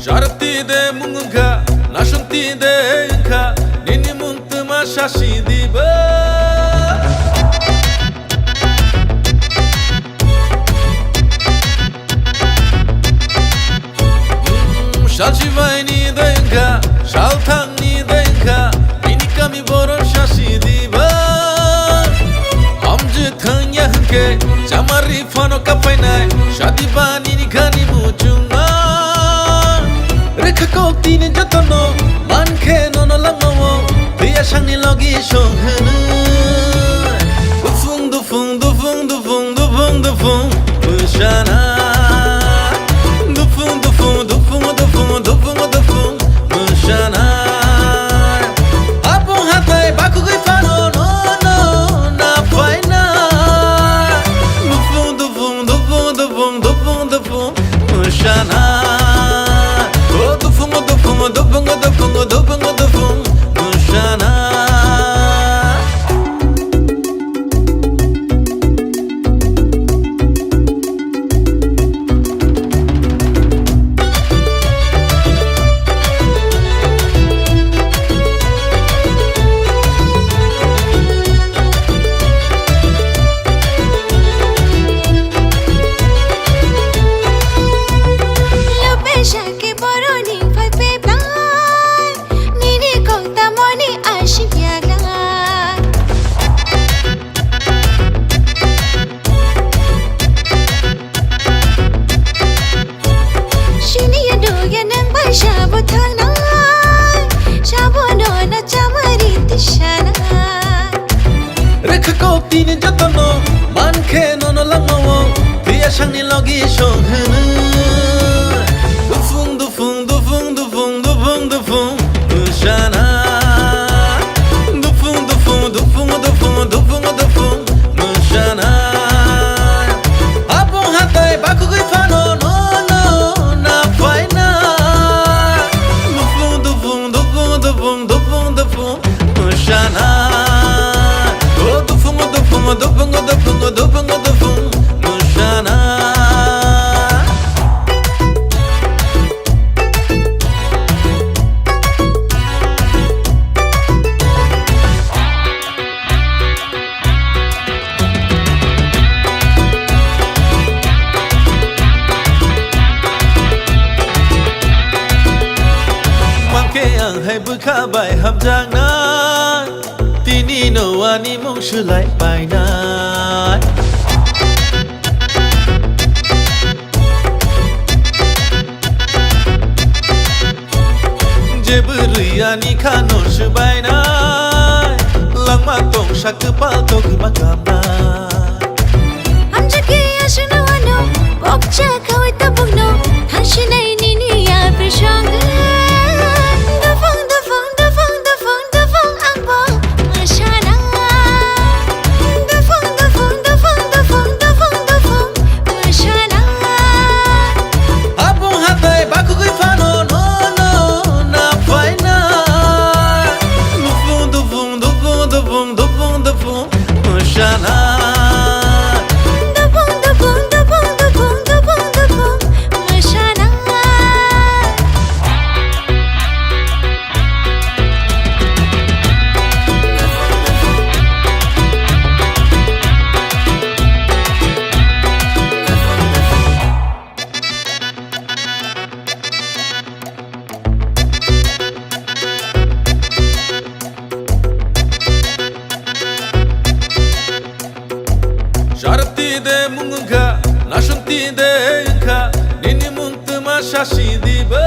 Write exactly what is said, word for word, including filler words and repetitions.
Sharti de mung wngkha, Nashanti de wngkha, nini mung twma sasi diba. Mm, sal sibai ni de wngkha, sal thang ni de wngkha, bini kami boron sasi diba. Amjwk thangya hwnkhe, chamari phano kapainai, sadi bani ni khani muchungma. Rwkha kok tini jotono, mankhe nono langmao, twiya sangni logi song hwnwi. Dufung, dufung, dufung, dufung, dufung, dufung, mwsana. Dufung, dufung, dufung, dufung, dufung, dufung, mwsana. Apung hatai bakugwi phano no, no, na phaina. Dufung, dufung, dufung, dufung, dufung, dufung, mwsana. O dufung, dufung, dufung, dufung, dufung, dufung, mwsana. Lupesha ke boroni phai pe plan, nini kok tamoni ashiya glan. Sini ya do ya nang bai sabo thangnai, sabo no na chamari tisana. Rwkha kok tini jotono, mankhe nono langmao, twiya sangni logi song hwnwi. Dufung, dufung, dufung, dufung, dufung, dufung, mwsana. Dufung, dufung, dufung, dufung, dufung, dufung, mwsana. Apung hatai bakugwi phano no, no, na phaina. Dufung, dufung, dufung, dufung, dufung, dufung, mwsana. O dufung, dufung, dufung, dufung, dufung, dufung, mwsana. Mankhe ang hai bwkha bai hamjaknai, tini no ani mung swlai painai. Je bwrwi ani khano swbainai, langma tongsa kwpal togwi ma kamnai. Amjaki aswkno ano, bokcha khawi tabukno, thangsinai nini ya bisong. Dufung, dufung, dufung, dufung, dufung, ang bo mwsana. Dufung, dufung, dufung, dufung, dufung, dufung, mwsana. Apung hatai bakugwi phano no, no, na phaina. Dufung, dufung, dufung, dufung, dufung, dufung, mwsana. Dufung, dufung, dufung, dufung, dufung, dufung, mwsana. Sharti de mung wngkha, Nashanti de wngkha, nini mung twma sasi diba.